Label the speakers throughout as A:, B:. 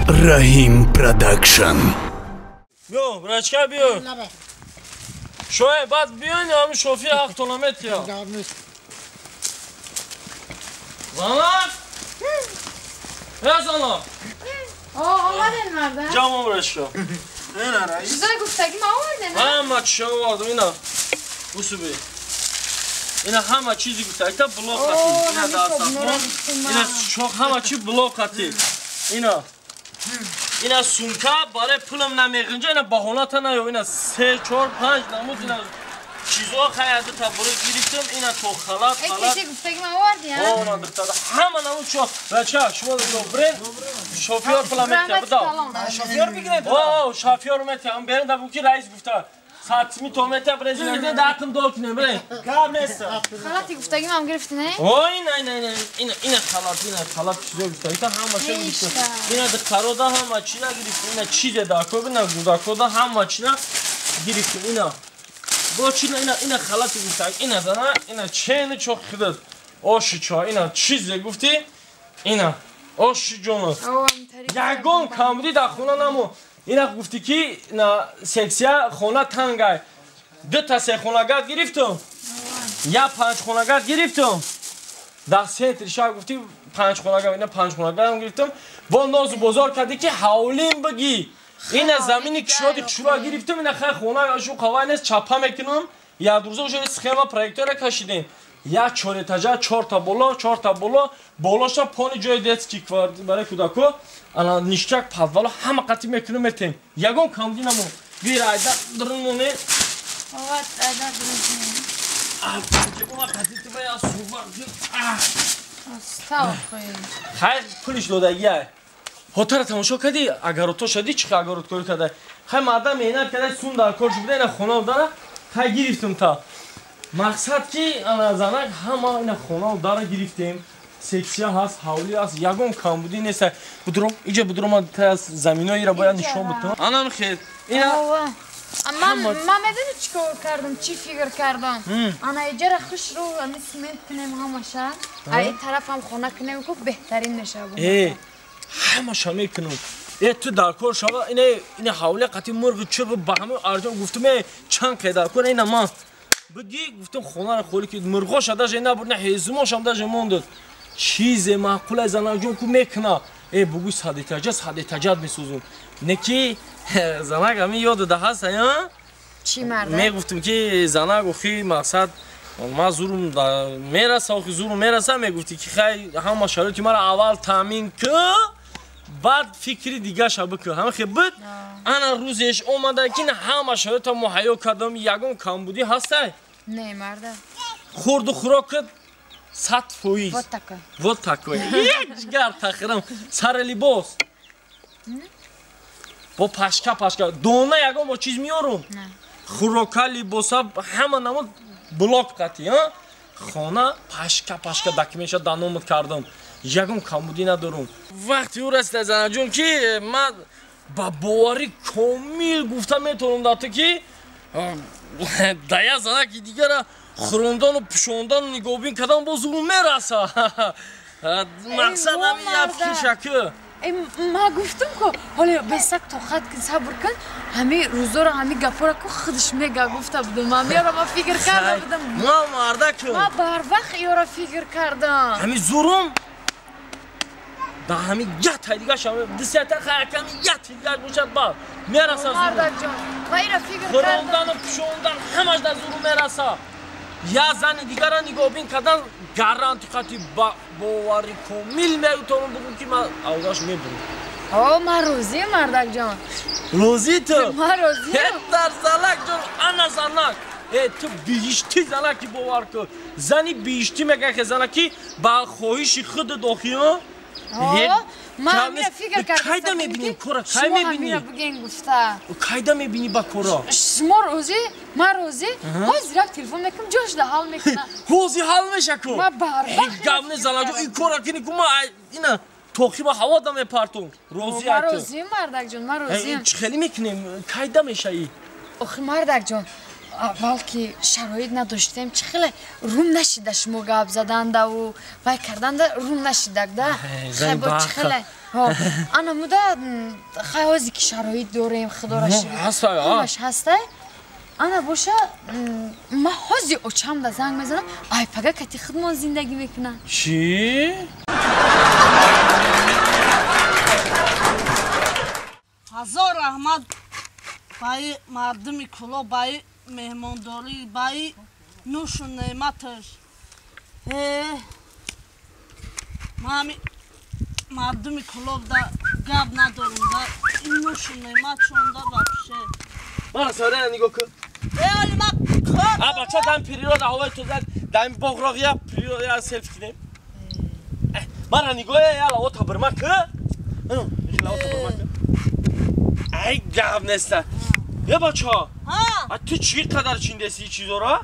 A: Раҳим Продакшн.
B: Биё, брачка, биё. Шоя, баъд биён, ҳамин шофи ҳақтона метия. Занак! Э, занак!
C: Омаден, марда?
B: Ҷамон, брачка.
C: Чизои гуфтагӣ ма оварден?
B: Ҳама чиза овардам, ина. Усуби. Ина ҳама чизи гуфтагӣ та блок хати. Ина дастархон, ина чоқ, ҳама чи блок хати. Ина. Ина сумка барои пулам намеғинҷа, ина баҳоната наё, ина се, чор, панҷ намуд ина чизо хаяду та буруз гирифтам, ина то халат, халат.
C: Киси гуфтагӣ ма оварди, а?
B: О, она духтара, ҳама намуд чо. Бача, шумо добре? Шофёр пула метия, бидав.
D: Шофёр бигиред.
B: О, шофёр метия, ам берин да буки раис гуфта. Сатми то метия, брез ина датм дол кинем, брен.
D: Гап нест.
C: Халати гуфтагӣ мам гирифти, не?
B: О, ина, ина, ина, ина, ина халат, ина халат чизо гуфтагӣ та ҳама чиз гирифтам. Ина духтаро да ҳама чиза гирифтам, ина чизе дако, ина гудако да ҳама чиза гирифтам, ина. Бо чина, ина, ина халати гуфтаг, ина зана, ина чени чох хидат. Оши чо, ина чизе гуфти, ина оши ҷоно. Ягон камбудӣ дар хона намо. Ина гуфти ки на сексия хона тангай. Ду та се хонагат гирифтам. Я панҷ хонагат гирифтам. Дар центри шаҳр гуфти панҷ хонага, ина панҷ хонагатам гирифтам. Бо нозу бозор кардӣ ки ҳавлим бигӣ. Ина замини кишоди кишура гирифтам, ина хай хона шу қавай нест, чапа мекунам. Як рӯза уже схема проектора кашидем. Як чор этажа, чорта боло, чорта боло, болоша пони ҷои детский барои кӯдако, ана ништак, подвало ҳама қатӣ мекунам, метем. Ягон камбудӣ намо. Бир айда друн моне.
C: Оват, айда друн.
B: Хай пулиш додагия. Хотара тамошо кардӣ, агарото шадӣ, чӣ агароткорӣ карда. Хай мардам меҳнат карда, сун дар кор шуда, ина хона дара, хай гирифтам та. Мақсад ки ана занак ҳама ина хона дара гирифтем. Сексия ҳаст, ҳавлӣ ҳаст, ягон камбудӣ нест. Будуром, иҷа будуром, ман та заминоира бояд нишон бутам. Анам хел. Ина
C: Ман медонӣ чӣ кор кардам, чӣ фикр кардам? Ана иҷара хушрӯ ами симент кунем ҳамаша, ай тарафам хона кунем, ку беҳтарин мешавад.
B: Э, ҳамаша мекунам. Э, ту дар кор шава, ина ина ҳавлӣ қати мурғи чирғи ба ҳама арҷон гуфтум, э, чанд қе дар кор, ина ман бигӣ гуфтум хонаро холӣ ки мурғоша даже набуд, на ҳезумошам даже мондуд. Чизе маъқулай занакҷон ку мекуна. Э, бугӯй 100 этажа, 100 этажат месӯзум. Не ки занак ҳамин ёду да ҳаст, а?
C: Чӣ, марда?
B: Мегуфтум ки занак охи мақсад ман зурум мераса, охи зурум мераса, мегуфтӣ ки хай ҳама шароити маро аввал таъмин кӣ, баъд фикри дигаша бикӯ. Ҳама хе буд, ана рӯзеш омада ки ҳама шароита муҳайё кардам, ягон камбудӣ ҳастай?
C: Не, марда.
B: Хӯрду хӯрокат 100%.
C: Вот такой.
B: Вот такой. Як ҷигар тахирам. Сари либос. Бо пашка пашка. Дона ягон бо чиз меёрум. Хӯрока, либоса, ҳама намуд блок қати, а? Хона пашка пашка документша даномад кардам. Ягон камбудӣ надорум. Вақти ӯ расида, занаҷон, ки ман ба боварӣ комил гуфта метавонам дар ту ки да як занаки дигара хӯрондану пӯшондану нигоҳбин кардан боз ӯ мераса. Мақсад ҳамин як фикршакӣ.
C: Ма гуфтам ку ҳоле бесак тоқат кун, сабр кун, ҳами рӯзоро, ҳами гапора ку худаш мега гуфта будам. Ма меёра ма фикр карда будам.
B: Ма мардакум.
C: Ма барвақт ёра фикр кардам.
B: Ҳами зурум да ҳами як дига шава дисята хаяками як дига бошад, ба мераса зурум.
C: Мардакҷон, ма ира фикр кардам.
B: Хӯрондану пӯшондан ҳамаш да зурум мераса. Я зани дигара нигоҳбин кардан гаранти қати ба бовари комил метавонам бугӯм ки ман авзаш мебурам.
C: О, ман розиам, мардакҷон.
B: Розӣ ту?
C: Ман розиам.
B: Дар занак ҷон, ана занак. Э, ту биҳиштӣ занаки, бовар кун. Зани биҳиштӣ мегӯяд ки занаки ба хоҳиши худат охи.
C: Ман фикр кардам.
B: Кайда мебинем кора? Кай мебинӣ?
C: Бигин гуфта.
B: Кайда мебинӣ ба кора?
C: Шумо розӣ, ман розӣ. Ҳозир рафт телефон мекунам, ҷошда ҳал мекунам.
B: Ҳозир ҳал меша ку?
C: Ма барвақт.
B: Гап не, занаҷон, ин кора кини ку ма ина тоқи ба ҳаво да мепартум. Розӣ
C: Ман розиам, мардакҷон, ман розиам.
B: Чӣ хеле мекунем? Кайда мешаӣ?
C: Охи, мардакҷон, аввал ки шароит надоштем, чӣ хеле рум нашида шумо гап задандаву вай карданда рум нашидак да. Чӣ хеле. Ана муда хай ҳози ки шароит дорем, худоро шукр.
B: Ҳастай,
C: ҳамаш ҳастай. Ана боша, ман ҳози очамда занг мезанам, ай пага кати худмон зиндагӣ мекунам.
B: Чӣ?
E: Ҳазор раҳмат баи мардуми Кӯлоб, баи меҳмондорӣ, баи нӯшу неъматаш. Ман ҳами мардуми Кӯлобда гап надорам, да ин нӯшу неъматшонда вообще.
B: Мана сара нигоҳ кун.
E: Оли ман кор.
B: А бача дам природа ҳавои тоза, дам боғроғ я природа я селфи кунем. Мана нигоҳ яла ота бирма ку. Яла ота бирма ку. Ай гап неста. Я бача. А ту чӣ қадар чиндеси чизора?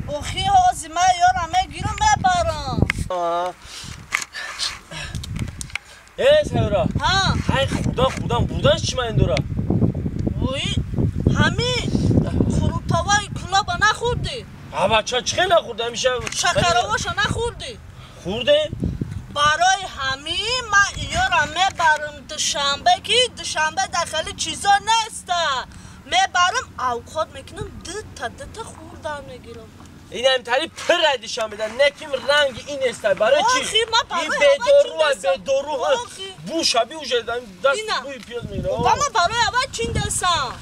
E: Охи ҳози ман ёра мегирам мебарам.
B: Э Сайёра. Ай худам худам бурдан чӣ ман дора?
E: Ой, ҳами хурутоваи Кӯлоба нахӯрдӣ?
B: А бача чӣ хел нахӯрдӣ? Ҳамеша
E: шакароваша нахӯрдӣ?
B: Хӯрдем.
E: Барои ҳамин ман ёра мебарам Душанбе, ки Душанбе дар хеле чизо неста. Мебарам авқот мекунам, дута дута хӯрдан мегирам.
B: Инам тари пир ай Душанбе да неким ранги ин неста. Барои чӣ? Ин бедору ай бедору. Бу шаби уже даст бӯи пиёз мегирад.
E: Ба ман барои аввал чиндесам.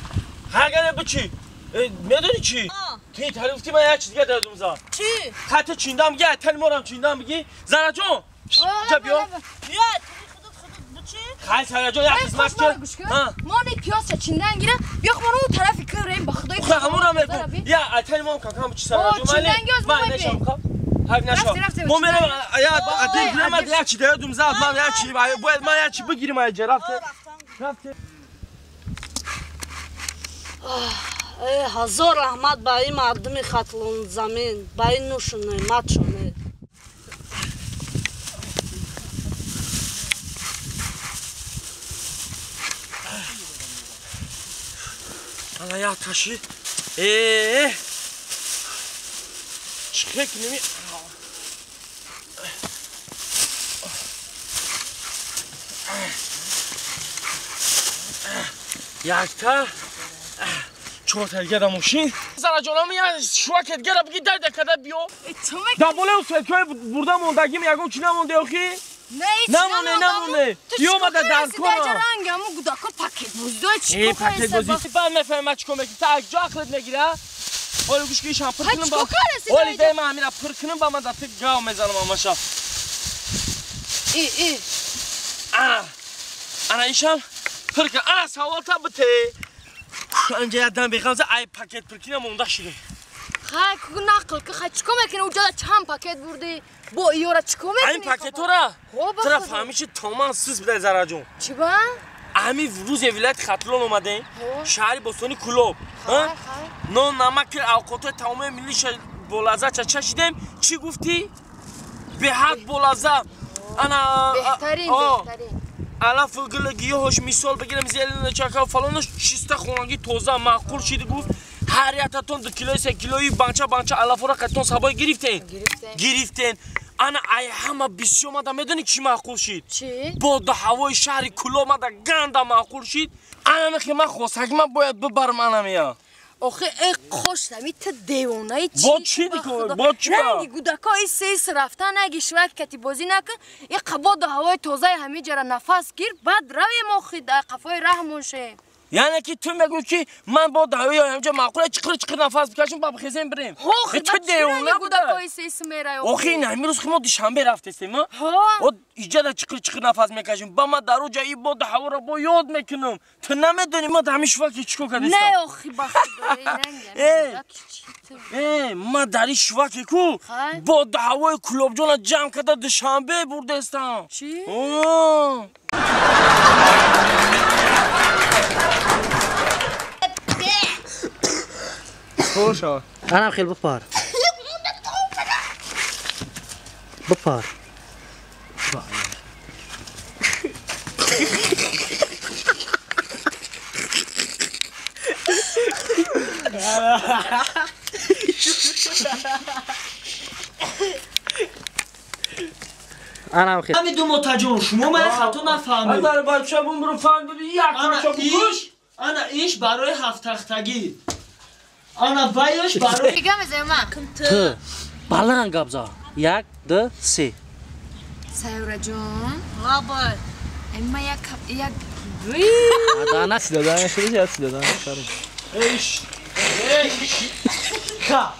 B: Ҳагане бичӣ? Медонӣ чӣ? Ту ин тари гуфтӣ ман як чиз дига дадум за.
E: Чӣ?
B: Хати чиндам бигӣ, ай тани морам чиндам бигӣ. Зараҷон, ча биё.
E: Биё, худат худат бичӣ.
B: Хай Сараҷон як хизмат кун.
C: Мо не пиёзча чиндан гирам, биё мо он тарафи кӯрем ба худои.
B: Худо ҳамонам мегӯ. Я ай тани морам кам кам бичӣ Сараҷон.
C: Ман
B: ман нешам хаб. Ҳайф нашав. Мо мерем я адил гирам як чи дадум за, ман як чи бояд ман як чи бигирим ай ҷа рафте. Рафте.
E: Ҳазор раҳмат ба ин мардуми Хатлонзамин, ба ин нӯшу неъматшоне.
B: Ана як таши. Чӣ кунем? Якта чорта дига да мошин. Зараҷонам я шувакет гера биги дар дакада биё. Да боле усветкои бурда мондагим ягон чӣ намонде охи? Намоне, намоне. Биёмада дар кора. Э, пакет бозӣ. Баъд мефаҳмам чӣ кор мекунӣ. Та ҷо ақлат мегира? Оли гӯш ки ишам пир кунам ба. Оли дай ман ҳамина пир кунам ба ман дар ту гав мезанам амаша. Ана. Ана ишам пир кун. Ана саволта бите. Анҷа як дам беғамза ай пакет пир кунам монда шидам.
C: Хай ку нақл ки хай чӣ кор мекунӣ? Уҷода чанд пакет бурдӣ? Бо иёра чӣ кор мекунӣ?
B: Айн пакетора? Тура фаҳмиши томан сиз бидай Зараҷон.
C: Чӣ ба?
B: Ҳами рӯзе вилояти Хатлон омадем, шаҳри бостони Кӯлоб. Нон, намак, авқотҳои таомҳои миллиша болаззат чашидем. Чӣ гуфтӣ? Беҳад болаззат. Ана
C: беҳтарин, беҳтарин.
B: Алаф гул гиёҳош мисол бигирем зелена чака фалонош чиста хонагӣ тоза маъқул шид гуфт. Ҳар яктатон 2 килои 3 килои банча банча алафора қаттон сабой гирифтен. Гирифтен. Ана ай ҳама бисёр мада медонӣ чӣ маъқул шид?
C: Чӣ?
B: Боду ҳавои шаҳри Кӯлоб мада ганда маъқул шид. Ана мехе ман хостагӣ ман бояд бибарам анамия.
C: Охи э хоштами ту девонаи чӣ?
B: Бо чӣ дикор? Бо чӣ?
C: Ранги гудако и сес рафта наги швак кати бозӣ накун. И боду ҳавои тозаи ҳамиҷара нафас гир, баъд равем охи дар қафои раҳмон шем.
B: Яъне ки ту мегӯӣ ки ман бо даҳои ҳамҷа маъқула чиқир чиқир нафас бикашем ба бихезем бирем. Ту девона охи ин ҳамин рӯз ки мо Душанбе рафтестем, о иҷада чиқир чиқир нафас мекашем. Ба ман дар оҷа и боду ҳаворо бо ёд мекунам. Ту намедонӣ ман дар ҳамин шуваке чӣ кор кардистам?
C: Не охи ба
B: худо. Ман дар ин шуваке ку боду ҳавои Кӯлобҷона ҷамъ карда Душанбе бурдестам.
C: Чӣ?
F: Анам хел бипар. Бипар. Анам хел.
D: Ҳами думотаҷон, шумо мана хато нафаҳмед.
B: Дар бача бумру фаҳмиди як бача букуш.
D: Ана иш барои ҳафтахтагӣ. Ана вайш барои
C: Дига мезанам ман.
F: Ту баланд гап за. 1 2 3.
C: Сайёраҷон.
E: Лабай.
C: Ма як як
F: Адана
B: Додан шуд, я додан. Эйш. Эйш. Ка.